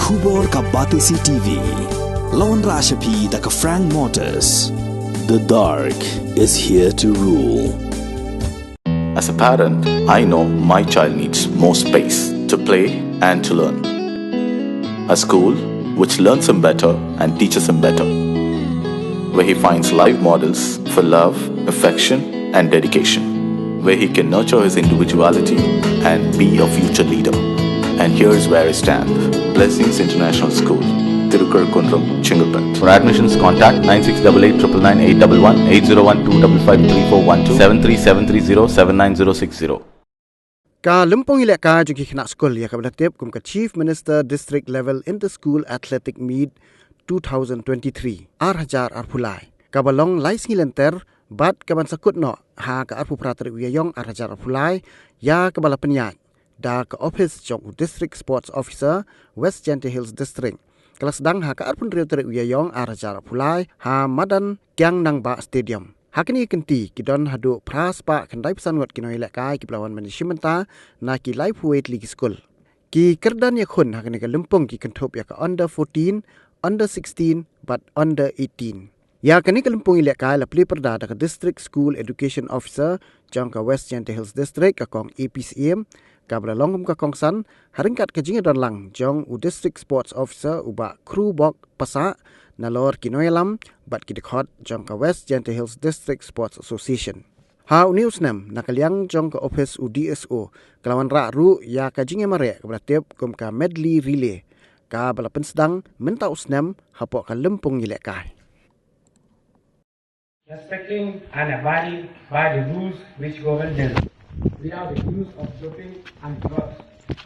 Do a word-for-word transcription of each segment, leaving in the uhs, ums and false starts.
Khubor ka Batesi T V. Lawan Rashapi da ka Frank Motors. The dark is here to rule. As a parent, I know my child needs more space to play and to learn. A school which learns him better and teaches him better, where he finds live models for love, affection, and dedication, where he can nurture his individuality and be a future leader. And here's where I stand. Blessings International School, Tirukar Kundrum, Chengalpet. For admissions, contact nine six double eight triple nine eight double one, eight zero one two double five three four one two, seven three seven three zero seven nine zero six zero. Ka lympung ïalehkai jong ki khynnah skul ïa kaba la tip kum ka Chief Minister District Level Inter School Athletic Meet two thousand twenty-three, ar hajar arphew lai, kaba long lai sngi lynter bad kaban sa kut noh ha ka arphew phra tarik u Ïaïong ar hajar arphew lai, ïa kaba la pynïaid da ka ophis jong u District Sports Officer, West Jaintia Hills District. Ka la sdang ha ka arphew hynriew tarik u Ïaïong ar hajar arphew lai ha madan Kiang Nangbah Stadium. Ha kane ka kynti ki don haduh phra spah khyndai phew san ngut ki nongïalehkai kiba la wan ban ïashim bynta na ki laiphew wei tylli ki skul. Ki kyrdan ïakhun ha kane ka lympung ki kynthup ïa ka under fourteen, under sixteen bad under eighteen. Ïa kane ka lympung ïalehkai la plie pyrda da ka District School Education Officer jong ka West Jaintia Hills District, ka Kong A P Syiem, kaba la long kum ka kongsan ha ryngkat ka jingïadon lang jong u District Sports Officer, u Bah Krubok Passah, nalor ki nongïalam bad ki dkhot jong ka West Jaintia Hills District Sports Association. Ha une u snem, na ka liang jong ka ophis u D S O, ka la wanrah ruh ïa ka jingïamareh kaba la tip kum ka medley relay, kaba la pynsdang mynta u snem hapoh ka lympung ïalehkai. Respecting and abiding by the rules which govern them, without the use of doping and drugs,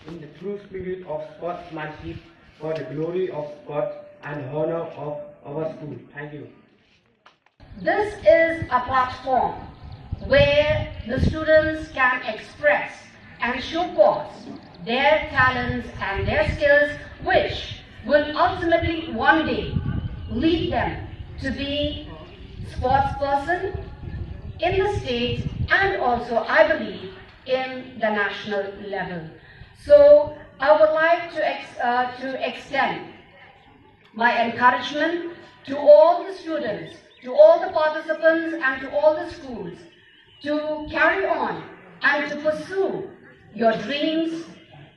in the true spirit of sportsmanship, for the glory of sport and the honor of our school. Thank you. This is a platform where the students can express and showcase their talents and their skills, which will ultimately one day lead them to be sports person in the state and also, I believe, in the national level. So I would like to ex-, uh, to extend my encouragement to all the students, to all the participants, and to all the schools to carry on and to pursue your dreams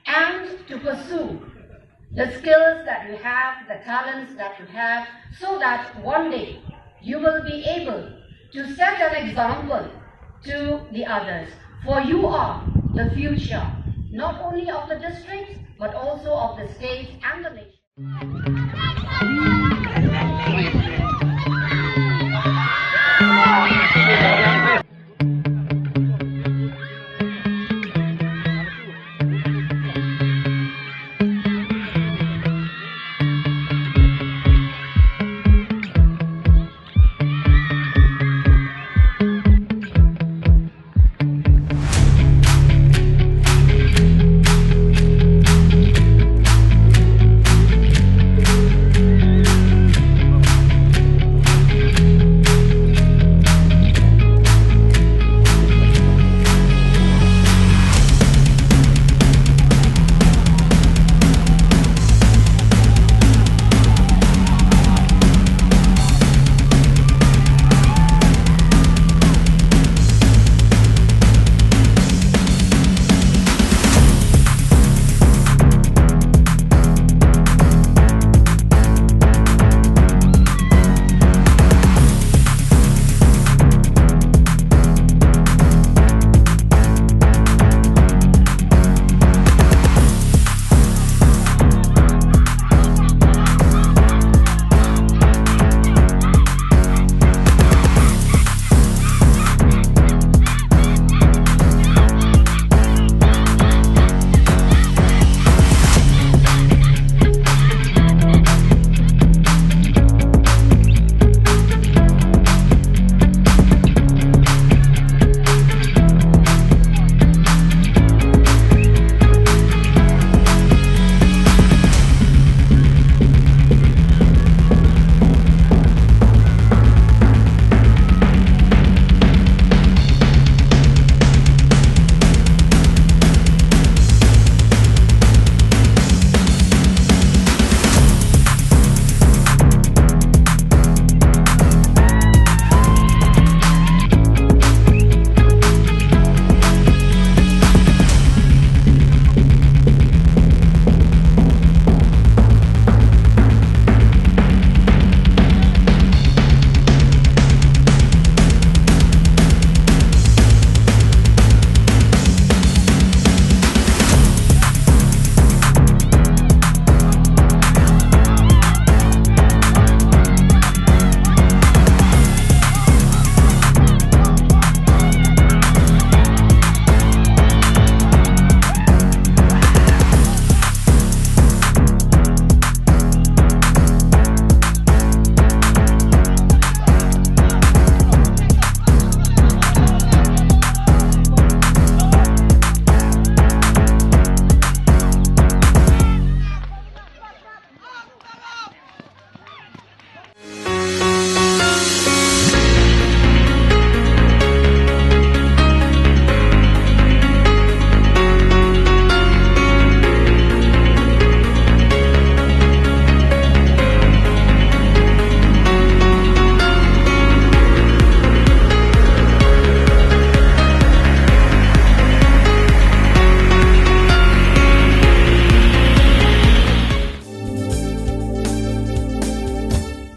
and to pursue the skills that you have, the talents that you have, so that one day you will be able to set an example to the others. For you are the future, not only of the district, but also of the state and the nation.